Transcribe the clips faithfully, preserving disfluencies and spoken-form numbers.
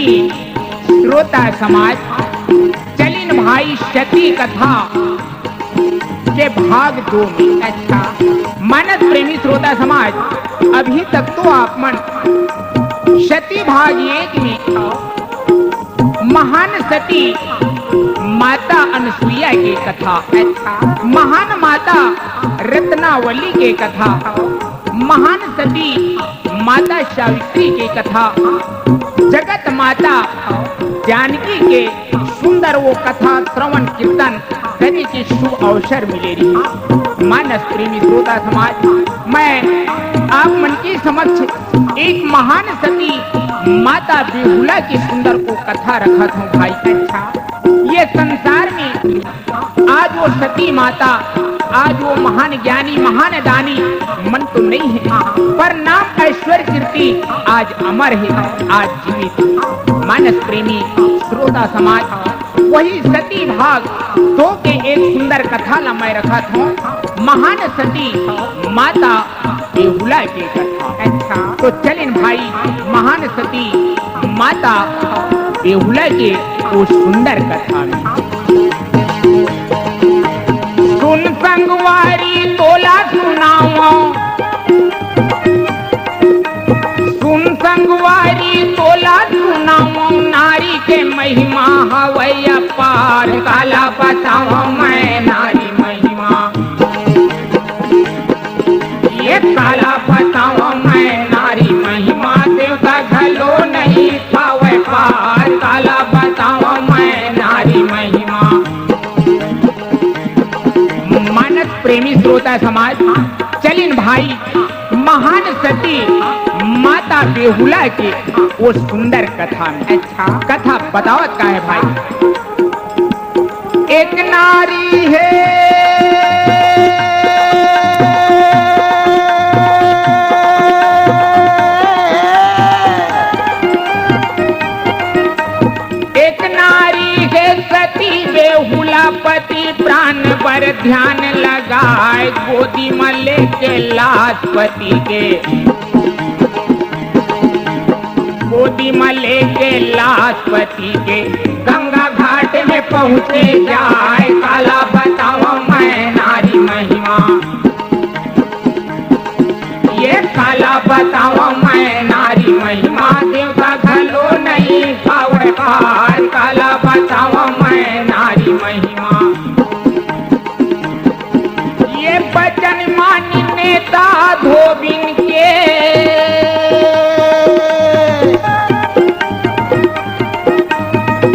श्रोता समाज, चलिन भाई सती कथा के भाग दो में। अच्छा। मानस प्रेमी श्रोता समाज, अभी तक तो आप मन सती भाग एक में महान सती माता अनसुईया के कथा, अच्छा। महान माता रत्नावली के कथा, महान सती माता सावित्री के कथा, जगत माता जानकी के सुंदर वो कथा श्रवण कीर्तन करे के शुभ अवसर मिले रही। मानस प्रेमी श्रोता समाज, मैं आप मन के समक्ष एक महान सती माता बेहुला के सुंदर को कथा रखत हूँ भाई। अच्छा। ये संसार में आज वो सती माता, आज वो महान ज्ञानी, महान दानी मन तो नहीं है, पर नाम ऐश्वर्य कीर्ति आज अमर है, आज जीवित है। मानस प्रेमी श्रोता समाज, वही सती भाग दो के एक सुंदर कथा ला मैं रखत हूँ। महान सती माता बेहुला के कथा। अच्छा। तो चलिन भाई, महान सती माता बेहुला के वो सुंदर कथा में। सुन संगवारी तोला सुनावं, सुन संगवारी तोला सुनावं, नारी के महिमा हवय अपार। काला बतावं मैं नारी महिमा, ये काला बतावं मैं नारी महिमा, देवता घलो नहीं पावय पार। काला बतावं मैं नारी महिमा। मानस प्रेमी श्रोता समाज, चलिन भाई, महान सती माता बेहुला के वो सुंदर कथा में। अच्छा। कथा बतावत का है भाई? एक नारी हे, एक नारी हे सती बेहुला पति, प्राण बर ध्यान लगाय, गोदी म लेके लाश पति के, गोदी म लेके लाश पति के, गंगा घाट में पहुँचे जाय। काला बतावं मैं नारी महिमा, ये काला बतावं मैं नारी महिमा, देवता घलो नहीं पावय पार। काला बतावं मैं नारी महिमा, ये बचन मानी नेता धोबिन के,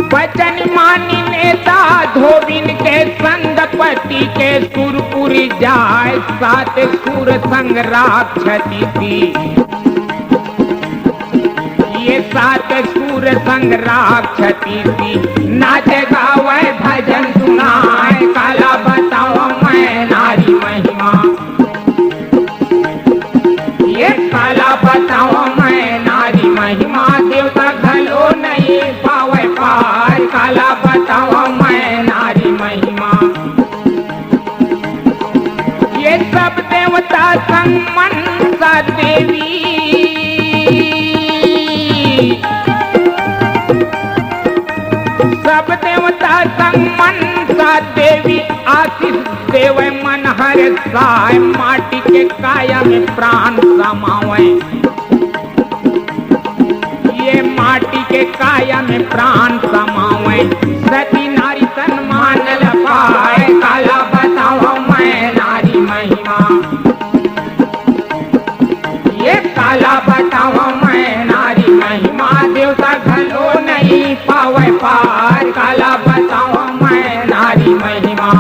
बचन मानी नेता धोबिन के, संदपति के सुरपुर जाय, सात सुर संग राक्षसी थी। ये सात सुर संग राक्षसी थी, नाच गावय भजन सुनाय। काला बतावं मैं नारी महिमा, ये काला बतावं मैं नारी महिमा, देवता घलो नहीं पावय पार। काला बतावं मैं नारी महिमा, ये सब देवता संग मनसा देवी, सब देवता संग मनसा देवी, आशीष देवय मन हरसाय, माटी के काया में प्राण समावय। ये माटी के काया में प्राण समावय, सती नारी तन मान ल पाय। काला बतावं मैं नारी महिमा, ये काला बतावं मैं नारी महिमा, देवता घलो नहीं पावय पार। काला बतावं मैं नारी महिमा,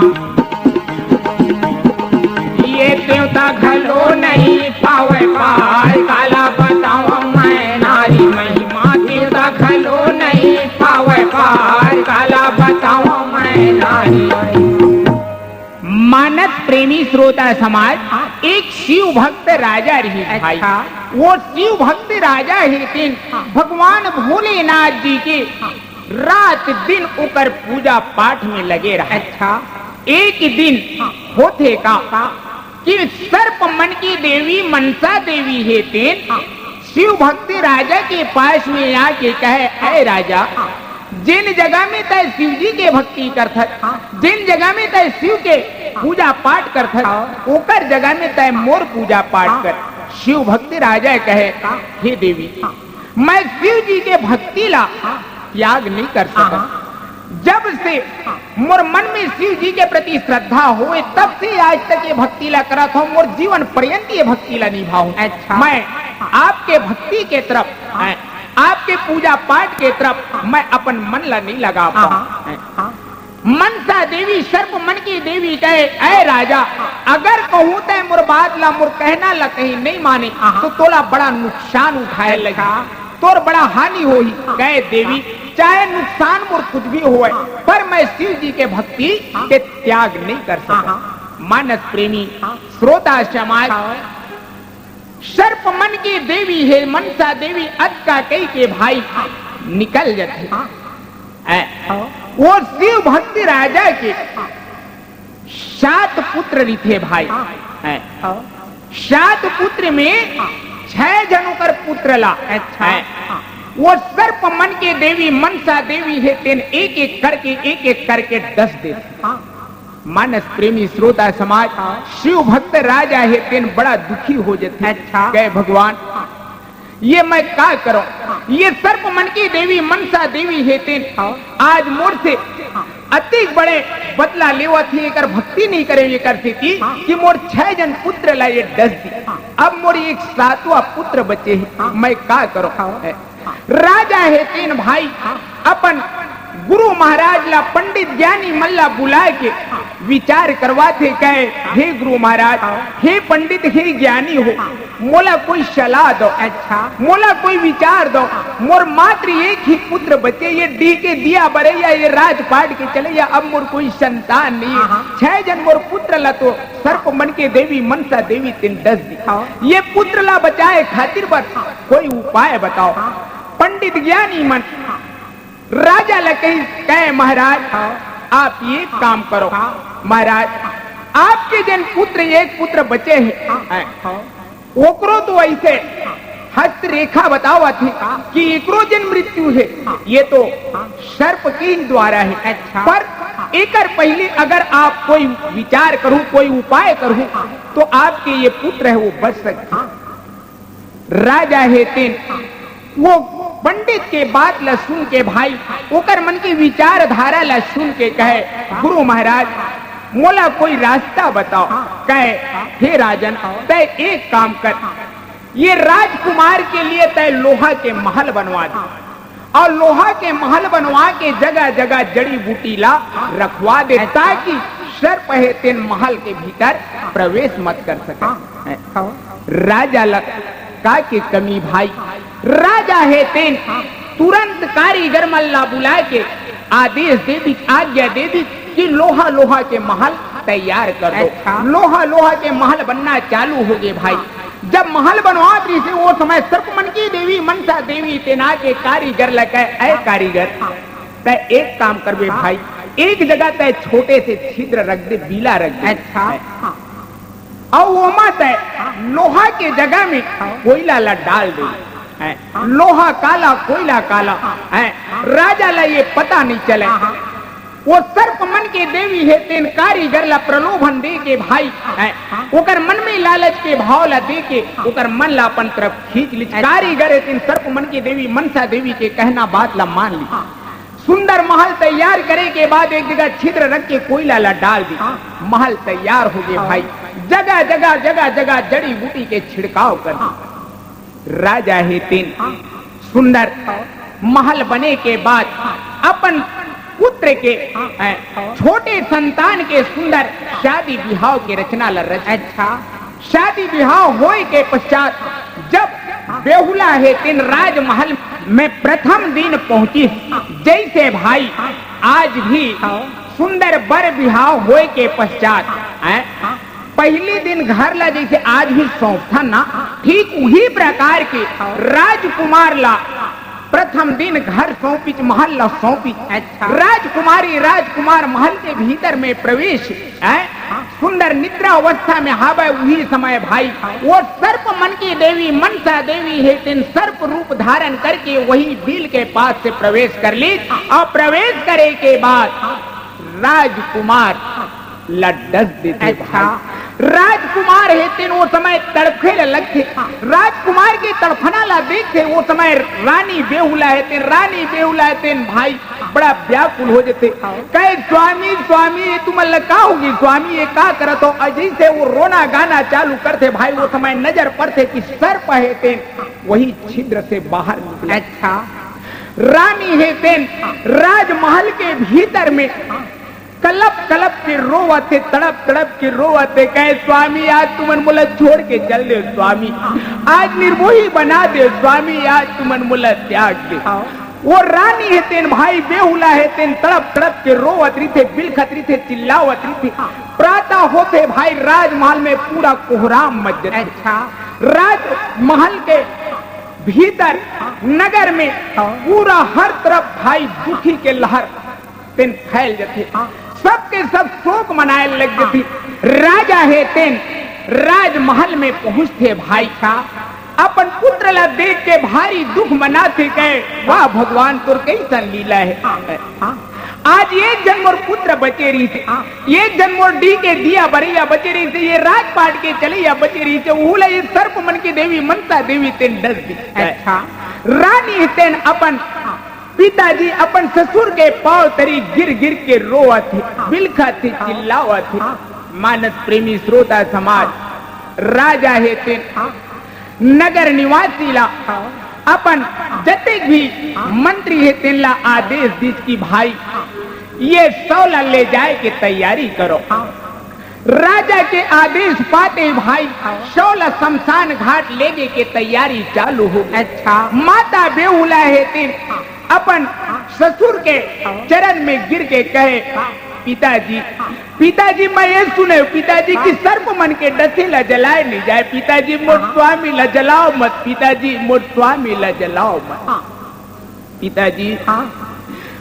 ये देवता घलो नहीं पावय पार। काला बतावं मैं नारी महिमा, देवता घलो नहीं पावय पार। काला बतावं मैं नारी महिमा। मानस प्रेमी श्रोता समाज, एक शिव भक्त राजा रहिस भाई। अच्छा। वो शिव भक्त राजा हे तेन हाँ। भगवान भोलेनाथ जी के हाँ। रात दिन ओकर पूजा पाठ में लगे रहा। अच्छा। एक दिन हाँ। होथे का हाँ। कि सर्प मन की देवी मनसा देवी हे तेन हाँ। शिव भक्त राजा के पास में आके कहे, "अय राजा, जेन जगह में तय शिव जी के भक्ति करथस, जेन जगह में तय शिव के पूजा पाठ करथस, ओकर जगह में तय मोर पूजा पाठ कर।" शिव भक्त राजा कहे, "हे देवी, मैं शिव जी के भक्ति ला त्याग नहीं कर सकत। जब से मोर मन में शिव जी के प्रति श्रद्धा होए, तब से आज तक ये भक्ति ला करत हूँ, मोर जीवन पर्यंत ये भक्ति ला निभाऊं। अच्छा। मैं आपके भक्ति के तरफ, आपके पूजा पाठ के तरफ मैं अपन मन ला नहीं लगा पाऊं।" मनसा देवी, सर्प मन की देवी कहे, "अय राजा, अगर कहूं तय मोर बात ला, मोर कहना ला कहीं नहीं माने, तो तोला बड़ा नुकसान उठाए लगी, तोर बड़ा हानि होही।" कहे, "देवी, चाहे नुकसान मोर कुछ भी होए, पर मैं शिव जी के भक्ति के त्याग नहीं कर सकत।" मानस प्रेमी, श्रोता समाज, सर्प मन के देवी हे मनसा देवी, अतका कही के भाई निकल जाथे। ऐ, वो शिव भक्त राजा के सात पुत्र रिथे भाई। ऐ, सात पुत्र में छह जन ओकर पुत्र ला। अच्छा। ऐ, वो सर्प मन के देवी मनसा देवी हे, तेन एक एक करके, एक एक करके डस देथे। मानस प्रेमी श्रोता समाज, शिव भक्त राजा हे, तेन बड़ा दुखी हो जथे। अच्छा। कहे, "भगवान, ये मैं का करों? ये सर्प मन की देवी मनसा देवी हे, तेन आज मोर से अतिक बड़े बदला लेवत हे, एकर भक्ति नहीं करे, एकर सेती कि मोर छह जन पुत्र ला ये डस दी। अब मोर एक सातवां पुत्र बचे हे, मैं का करों?" राजा हे, तेन भाई अपन गुरु महाराज ला, पंडित ज्ञानी मन ला बुलाए के विचार करवाथे। कहे, "हे गुरु महाराज, हे पंडित, हे ज्ञानी हो, मोला कोई सलाह दो।" अच्छा। "मोला कोई विचार दो। मोर मात्र एक ही पुत्र बचे, ये डीह के दिया बरइया, ये राज पाट के चलइया, अब मोर कोई संतान नहीं है। छह जन मोर पुत्र ला तो सर्प मन के देवी मनसा देवी तेन डस दी। ये पुत्र ला बचाए खातिर बर कोई उपाय बताओ।" पंडित ज्ञानी मन राजा ला कहिस, कहे, "महाराज, आप एक काम करो, महाराज, आपके जेन पुत्र, एक पुत्र बचे हे, ओकरो तो ऐसे हस्त रेखा बतावत हे कि एकरो जेन मृत्यु हे, ये तो सर्प के ही द्वारा हे। अच्छा। पर एकर पहले अगर आप कोई विचार करू, कोई उपाय करू, तो आपके ये पुत्र हे, वो बच सकते।" राजा हे तेन वो पंडित के बात ला सुन के भाई, ओकर मन के विचारधारा ला सुन के कहे, "गुरु महाराज, मोला कोई रास्ता बताओ।" कहे, "हे राजन, तय एक काम कर, ये राजकुमार के लिए तय लोहा के महल बनवा दे, और लोहा के महल बनवा के जगह जगह जड़ी बूटी ला रखवा दे, ताकि सर्प हे तेन महल के भीतर प्रवेश मत कर सके।" राजा ला का के कमी भाई, राजा हे तेन तुरंत कारीगर मन ला बुला के आदेश दे दी, आज्ञा दे दी कि लोहा लोहा के महल तैयार कर दो। अच्छा। लोहा लोहा के महल बनना चालू हो गए भाई। जब महल बनवात रहिसे, वो समय सर्प मन की देवी मनसा देवी तेन आके कारीगर ला कहे, "ऐ कारीगर, तय एक काम करबे भाई, एक जगह तय छोटे से छिद्र रख दे, बीला रख दे।" अच्छा। अउ ओमा तय लोहा के जगह में कोयला ला डाल दे। हैं? लोहा काला, कोयला काला, हैं? राजा ला ये पता नहीं चले। वो सर्प मन के देवी हे, तेन कारीगर ला प्रलोभन दे के भाई, हैं? ओकर मन में लालच के भाव ला दे के ओकर मन ला अपन तरफ खींच लिस। कारीगर हे, तेन सर्प मन के देवी मनसा देवी के कहना बात ला मान लिस। सुंदर महल तैयार करे के बाद एक जगह छिद्र रख के कोयला ला डाल दी। हाँ। महल तैयार हो गए भाई। जगह जगह, जगह जगह जड़ी बूटी के छिड़काव कर दी। राजा हे तेन सुंदर महल बने के बाद अपन पुत्र के, अ, छोटे संतान के सुंदर शादी बिहाव के रचना ला रच। अच्छा। शादी बिहाव होए के पश्चात जब बेहुला हे तेन राजमहल में प्रथम दिन पहुंचिस, जैसे भाई आज भी सुंदर बर बिहाव होए के पश्चात, हैं, पहली दिन घर ला जैसे आज भी सौंपथन ना, ठीक उही प्रकार के राजकुमार ला प्रथम दिन घर सौंपिच, महल ला सौंपिच। अच्छा। राजकुमारी, राजकुमार महल के भीतर में प्रवेश, हैं, सुंदर निद्रा अवस्था में हावय, उही समय भाई वो सर्प मन के देवी मनसा देवी हे तेन सर्प रूप धारण करके वही बिल के पास से प्रवेश कर ली। और प्रवेश करे के बाद राजकुमार ला डस देथे। अच्छा। भाई राजकुमार हे तेन वो समय तड़फे ल लगथे। राजकुमार के तड़फना ला देखथे वो समय रानी बेहुला हे तेन, रानी बेहुला हे तेन भाई बड़ा व्याकुल हो जथे। हाँ। कहे, "स्वामी, स्वामी, ये तुमन ल का होगे स्वामी, ये का करत हो?" अउ जइसे वो रोना गाना चालू करथे भाई, वो समय नजर पड़थे कि सर्प हे तेन वही छिद्र से बाहर निकले। अच्छा। रानी हे तेन राजमहल के भीतर में कलप कलप के रोवत हे, तड़प तड़प के रोवत हे, कहे, "स्वामी, आज तुमन मोला छोड़ के चल दे स्वामी, आज निर्मोही बना दे स्वामी, आज तुमन मोला त्याग दे।" हाँ। वो रानी हे तेन भाई बेहुला हे तेन तड़प तड़प के रोवत रहिथे, बिलखत रहिथे, चिल्लावत रहिथे। प्रातः होते भाई राजमहल में पूरा कोहराम मच जथे। अच्छा। राजमहल के भीतर नगर में पूरा हर तरफ भाई दुखी के लहर तेन फैल जथे। सबके सब शोक मनाए लग जथे। राजा हे तेन राजमहल में पहुंचथे भाई। अपन पुत्र ला देख के भारी दुख मनाथे, कहे, "वाह भगवान, तोर कइसन लीला हे।" आज एक जन मोर पुत्र बचे रहिथे, एक जन मोर डी के दिया बरैया बचे रहिथे, ये राजपाट के चलैया बचे रहिथे, उहू ला ये सर्प मन के देवी मनसा देवी तेन डस दी। अच्छा। रानी तेन अपन पिताजी, अपन ससुर के पांव तरी गिर गिर के रोवत हे, बिलखत हे, चिल्लावत हे। मानस प्रेमी श्रोता समाज, राजा हे तेन नगर निवासी ला, अपन जतेक भी मंत्री हे तेन ला आदेश दीस कि भाई ये शव ला ले जाए के तैयारी करो। राजा के आदेश पाते भाई शव ला शमशान घाट लेगे के तैयारी चालू हो गई। अच्छा। माता बेहुला हे तेन अपन ससुर के चरण में गिर के कहे, "पिताजी, पिताजी, मैं ये सुने हूँ, पिताजी, कि सर्प मन के डसे ला जलाए नहीं जाए। पिताजी, मोर स्वामी ला जलाओ मत, पिताजी, मोर स्वामी ला जलाओ मत। पिताजी,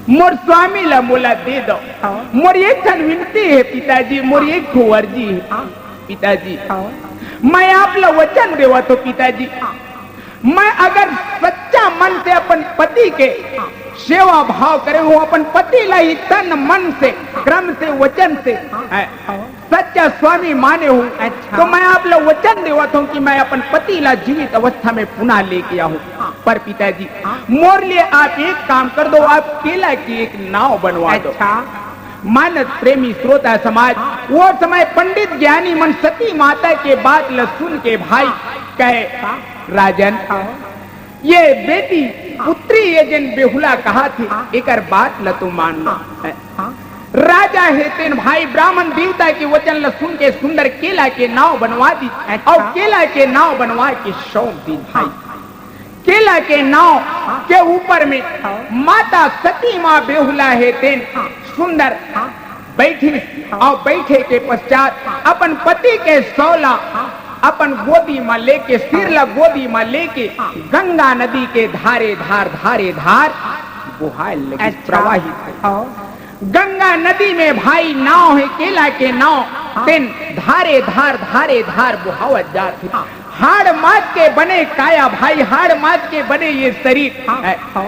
मोर स्वामी ला मोला दे दो। मोर एक ठन विनती हे पिताजी, मोर एक ठो अर्जी हे पिताजी। मैं आप ला वचन देवत हूँ पिताजी, मैं अगर सच्चा मन से अपन पति के सेवा भाव करे हूँ, अपन पति ला ही तन मन से, क्रम से, वचन से, सच्चा स्वामी माने हूँ, अच्छा। तो मैं आप ला वचन देवत हूँ कि मैं अपन पति ला जीवित अवस्था में पुनः लेके आऊँ। पर पिताजी, मोर लिए आप एक काम कर दो, आप केला की एक नाव बनवा दो।" अच्छा। मानस प्रेमी श्रोता समाज, वो समय पंडित ज्ञानी मन सती माता के बात ला सुन के भाई कहे, "राजन, ये बेटी पुत्री ये जेन बेहुला कहाथे, एकर बात ला तो मान लो।" राजा हे तेन भाई ब्राह्मण देवता के वचन ला सुन के सुंदर केला के नाव बनवा दी। अच्छा। और केला के नाव बनवा के सौंप दी भाई। केला के नाव के ऊपर में माता सती माँ बेहुला हे तेन सुंदर बैठी और बैठे के पश्चात अपन पति के शव ला अपन गोदी में लेके, सिर ला गोदी में लेके गंगा नदी के धारे धार, धारे धार बोहाए लगी, अच्छा। प्रवाहित है। हाँ। गंगा नदी में भाई नाव हे, केला के नाव, हाँ। तेन धारे धार, धारे धार बोहावत जात हे। हाँ। हाड़ मास के बने काया भाई, हाड़ मास के बने ये शरीर, हाँ। है। हाँ।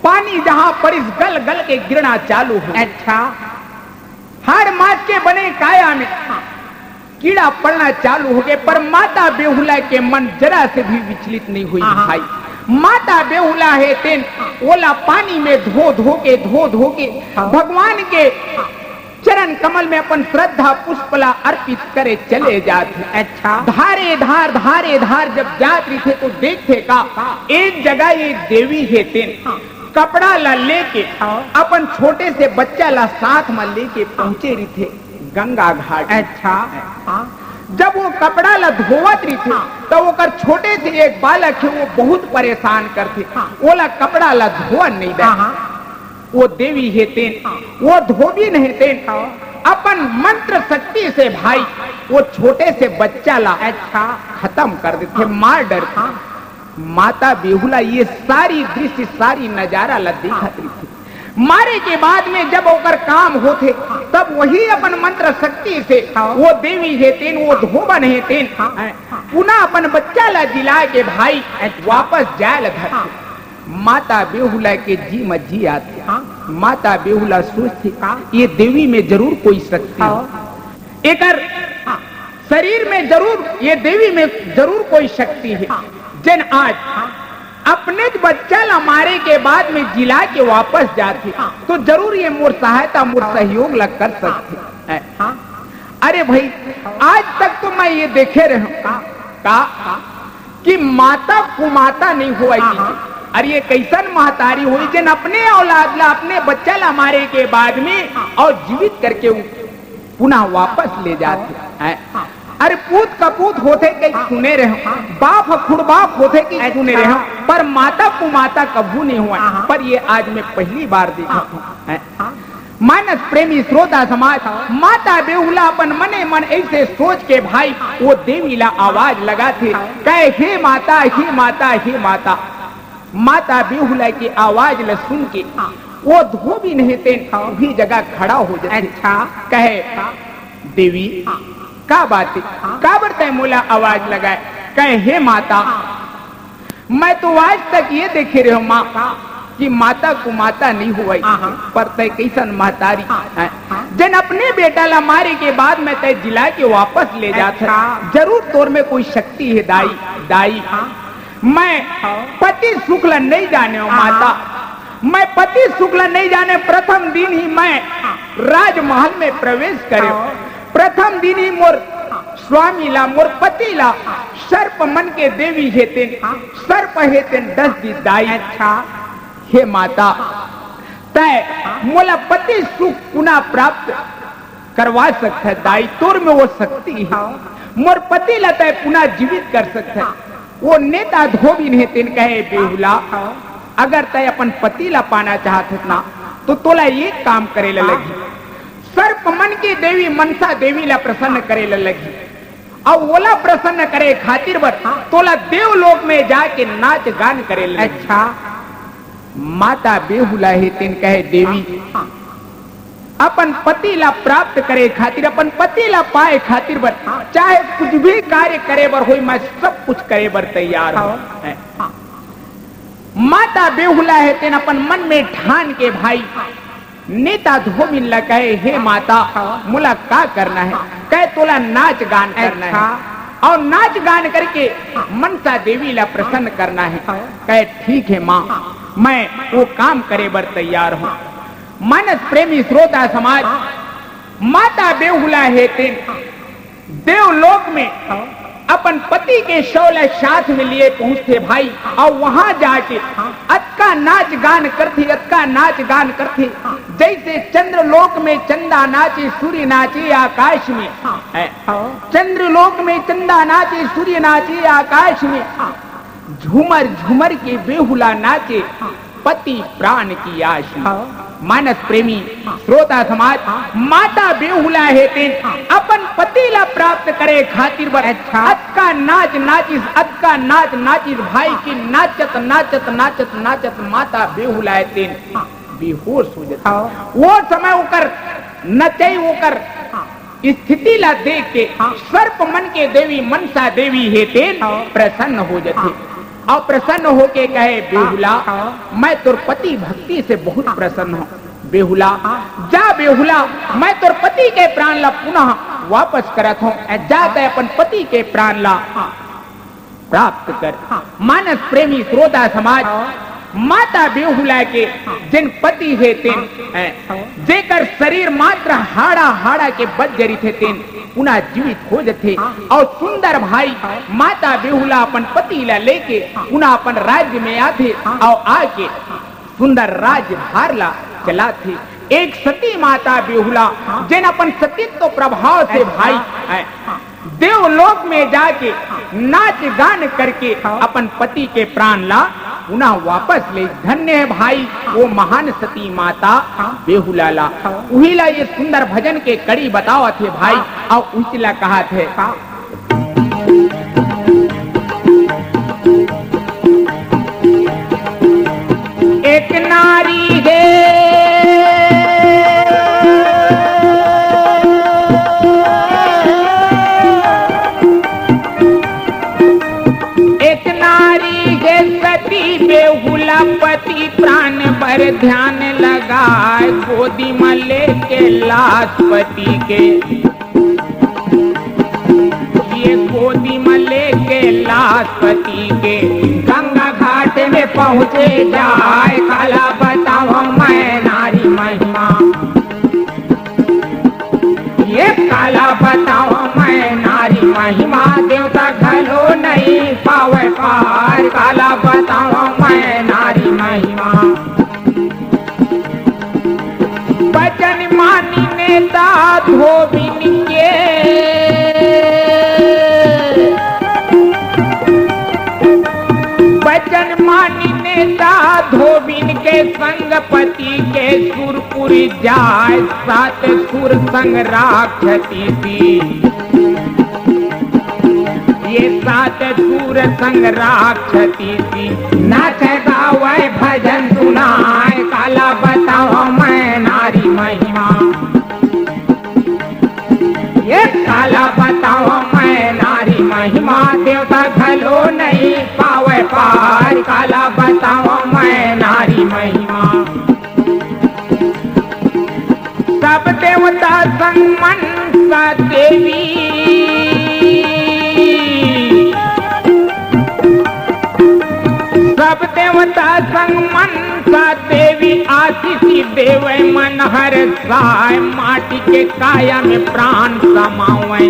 पानी जहाँ परिस गल गल के गिरना चालू हो। अच्छा। हाड़ मास के बने काया में, हाँ। कीड़ा पड़ना चालू हो गए, पर माता बेहुला के मन जरा से भी विचलित नहीं हुई। हाँ। भाई, माता बेहुला हे तेन ओला पानी में धो धो के, धो धो के, हाँ। भगवान के चरण कमल में अपन श्रद्धा पुष्प ला अर्पित करे चले जात हे। अच्छा। धारे धार, धारे धार जब जात रहिथे तो देखथे का, हाँ। एक जगह एक देवी हे तेन, हाँ। कपड़ा ला लेके, हाँ। अपन छोटे से बच्चा ला साथ में लेके पहुंचे रहिथे गंगा घाट। अच्छा। हाँ। जब वो कपड़ा ला धोवत रहिथे, हाँ। तो ओकर छोटे से एक बालक हे, वो बहुत परेशान करथे। हाँ। ओला कपड़ा ला धोवन नहीं दे। हाँ, हाँ। वो देवी हे तेन, हाँ। वो धोबिन हे तेन, हाँ। अपन मंत्र शक्ति से भाई, हाँ। वो छोटे से बच्चा ला, अच्छा। खत्म कर देथे, हाँ। मार डरथे। हाँ। माता बेहुला ये सारी दृश्य, सारी नजारा ला देखत रहिथे। मारे के बाद में जब ओकर काम होथे, तब वही अपन मंत्र शक्ति से हाँ। वो देवी हे तेन, वो धोबन हे तेन, हाँ। पुनः अपन बच्चा ला जिला के भाई अच्छा। वापस जाए ला धरथे। हाँ। माता बेहुला के जी म जी आथे। हाँ। माता बेहुला सोचथे, हाँ। ये देवी में जरूर कोई शक्ति हाँ। हे। एकर हाँ। शरीर में जरूर, ये देवी में जरूर कोई शक्ति हे। हाँ। जेन आज हाँ। अपने बच्चा ला मारे के बाद में जिला के वापस जाथे, हाँ। तो जरूर ये मोर सहायता, मोर हाँ। सहयोग ला कर सकथे। हाँ। हैं? हाँ। अरे भाई, आज तक तो मैं ये देखे रहे हूँ हाँ। का हाँ। कि माता कुमाता नहीं होय हाँ, कि हाँ। अरे ये कैसन महतारी होही जेन अपने औलाद ला, अपने बच्चा ला मारे के बाद में हाँ। और जीवित करके उ पुनः वापस ले जाथे। हैं? हाँ। अरे पूत कपूत होथे कहीं हाँ। सुने रहे हूँ, हाँ। बाप ह खुड़बाप होथे कहीं अच्छा। सुने रहे हूँ, पर माता कुमाता कभू नहीं होय। हाँ, हाँ। पर ये आज मैं पहली बार देखा हाँ। हूँ। हैं? हाँ। मानस प्रेमी श्रोता समाज, हाँ। माता बेहुला अपन मने मन ऐसे सोच के भाई वो देवी ला आवाज लगाथे, हाँ। कहे, "हे माता, हे माता, हे माता।" माता बेहुला के आवाज ला सुन के हाँ। वो धोबिन हे तेन हाँ। भी जगह खड़ा हो जाथे। अच्छा। कहे, हाँ। "देवी, हाँ। का बात हे? हाँ। काबर तैं मोला आवाज लगाए?" कहे, "हे माता, हाँ। मैं तो आज तक ये देखे रहे हूँ माँ हाँ। कि माता कुमाता नहीं होय, हाँ, हाँ। पर तैं कैसन महतारी हाँ। हैं? हाँ। जेन अपने बेटा ला मारे के बाद में तैं जिला के वापस ले जात है। अच्छा। जरूर तोर में कोई शक्ति हे दाई, हाँ। दाई।" हाँ। मैं हाँ। पति सुख ल नहीं जाने हूँ, हाँ। माता। मैं पति सुख ल नहीं जाने, प्रथम दिन ही मैं हाँ। राजमहल में प्रवेश करे। हाँ। प्रथम दिन ही मोर हाँ। स्वामी ला, मोर पति ला हाँ। सर्प मन के देवी हे तेन, हाँ। सर्प हे तेन डस दिस दाई। अच्छा। हे माता, हाँ। तैं हाँ। मोला पति सुख पुनः प्राप्त करवा सकत है दाई, तोर में वो शक्ति हे। हाँ। मोर पति ला तैं पुनः जीवित कर सकत है। हाँ। वो नेता धोबिन हे तेन कहे, "बेहुला, हाँ। अगर तैं अपन पति ला पाना चाहत हस ना, तो तोला एक काम करे ला हाँ। लगही। सर्प मन के देवी मनसा देवी ला प्रसन्न करे ला लगही। अउ ओला प्रसन्न करे खातिर बर हाँ। तोला देवलोक में जाके नाच गान करे ला लगही।" अच्छा। माता बेहुला हे तेन कहे, "देवी, हाँ। अपन पति ला प्राप्त करे खातिर, अपन पति ला पाए खातिर बर, हाँ। चाहे कुछ भी कार्य करे बर होई, मैं सब कुछ करे बर तैयार हूँ।" हाँ। हैं? हाँ। माता बेहुला हे तेन अपन मन में ठान के भाई, हाँ। नेता धोबिन ला कहे, "हे माता, हाँ। मोला का करना हे?" हाँ। कहे, "तोला नाच गान करना हे। अच्छा। अउ नाच गान करके हाँ। मनसा देवी ला प्रसन्न हाँ। करना हे।" हाँ। कहे, "ठीक हे माँ, हाँ। मैं वो काम करे बर तैयार हूँ।" हाँ। मानस प्रेमी श्रोता समाज, हाँ। माता बेहुला हे तेन हाँ। देवलोक में हाँ। अपन पति के शव ला साथ में लिए पहुंचथे भाई, अउ वहां जाके हाँ। अतका नाच गान करथे, अतका नाच गान करथे, हाँ। जैसे चंद्रलोक में चंदा नाचे, सूर्य नाचे आकाश में। हाँ। हैं? हाँ। चंद्रलोक में चंदा नाचे, सूर्य नाचे आकाश में। हाँ। झूमर झूमर के बेहुला नाचे, हाँ। पति प्राण की आस में। हाँ। मानस प्रेमी, हाँ। श्रोता समाज, हाँ। माता बेहुला हे तेन, हाँ। अपन पति ला प्राप्त करे खातिर बर, अच्छा। अतका नाच नाचिस, अतका नाच नाचिस भाई हाँ। कि नाचत, नाचत, नाचत, नाचत माता बेहुला हे तेन हाँ। बेहोश हो जाथे। हाँ। वो समय ओकर नचई, ओकर हाँ। स्थिति ला देख के हाँ। सर्प मन के देवी मनसा देवी हे तेन हाँ। प्रसन्न हो जाथे। हाँ। अउ प्रसन्न होके कहे, "बेहुला, हाँ। मैं तोर पति भक्ति से बहुत हाँ। प्रसन्न हूँ। बेहुला, हाँ। जा बेहुला, मैं तोर पति के प्राण ला पुनः वापस करत हूँ। जा तैं अपन पति के प्राण ला हाँ। प्राप्त कर।" हाँ। मानस प्रेमी श्रोता समाज, हाँ। माता बेहुला के हाँ। जेन पति हे तेन हाँ। हैं, हाँ। जेकर शरीर मात्र हाड़ा हाड़ा के बच जरिथे तेन पुनः जीवित हो जथे। हाँ। अउ सुंदर भाई हाँ। माता बेहुला अपन पति ला लेके हाँ। पुनः अपन राज्य में आथे हाँ। अउ आके हाँ। सुंदर राजभार ला चलाथे। एक सती माता बेहुला हाँ। जेन अपन सतीत्व प्रभाव से अच्छा। भाई हैं, हाँ। देवलोक में जाके नाच गान करके हाँ। अपन पति के प्राण ला पुनः वापस ले। धन्य हे भाई वो महान सती माता हाँ। बेहुला ला। हाँ। उही ला ये सुंदर भजन के कड़ी बतावत हे भाई, हाँ। अउ उसी ला कहत हे। हाँ। एक नारी हे एक नारी हे सती बेहुला पति, प्राण बर ध्यान लगाय, गोदी म लेके लाश पति के। ये गोदी म लेके लाश पति के, गंगा घाट में पहुँचे जाय, काला बतावँव मैं नारी महिमा। ये काला बतावँव मैं नारी महिमा, देवता घलो नइ पावय पार, काला बतावँव मैं नारी महिमा। बचन मानिन नेता धोबिन के, बचन मानिन नेता धोबिन के, संग पति के सुरपुर जाय, सात सुर संग राक्षसी। ये सात सुर संग राक्षसी, नाचय गावय भजन सुनाय, काला बतावँव मैं नारी महिमा। ये काला बतावँव मैं नारी महिमा, देवता घलो नइ पावय पार, काला बतावँव मैं नारी महिमा। सब देवता संग मनसा देवी, सब देवता संग मनसा देवी, आशीष देवय मन हरसाय, माटी के काया में प्राण समावय।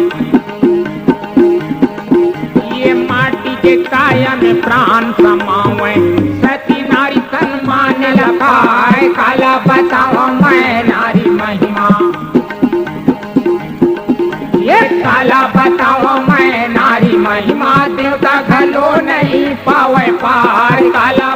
ये माटी के काया में प्राण समावय, सती नारी तन मन ल पाय, काला बतावँव मैं नारी महिमा। ये काला बतावँव मैं नारी महिमा, देवता घलो नइ पावय पार, काला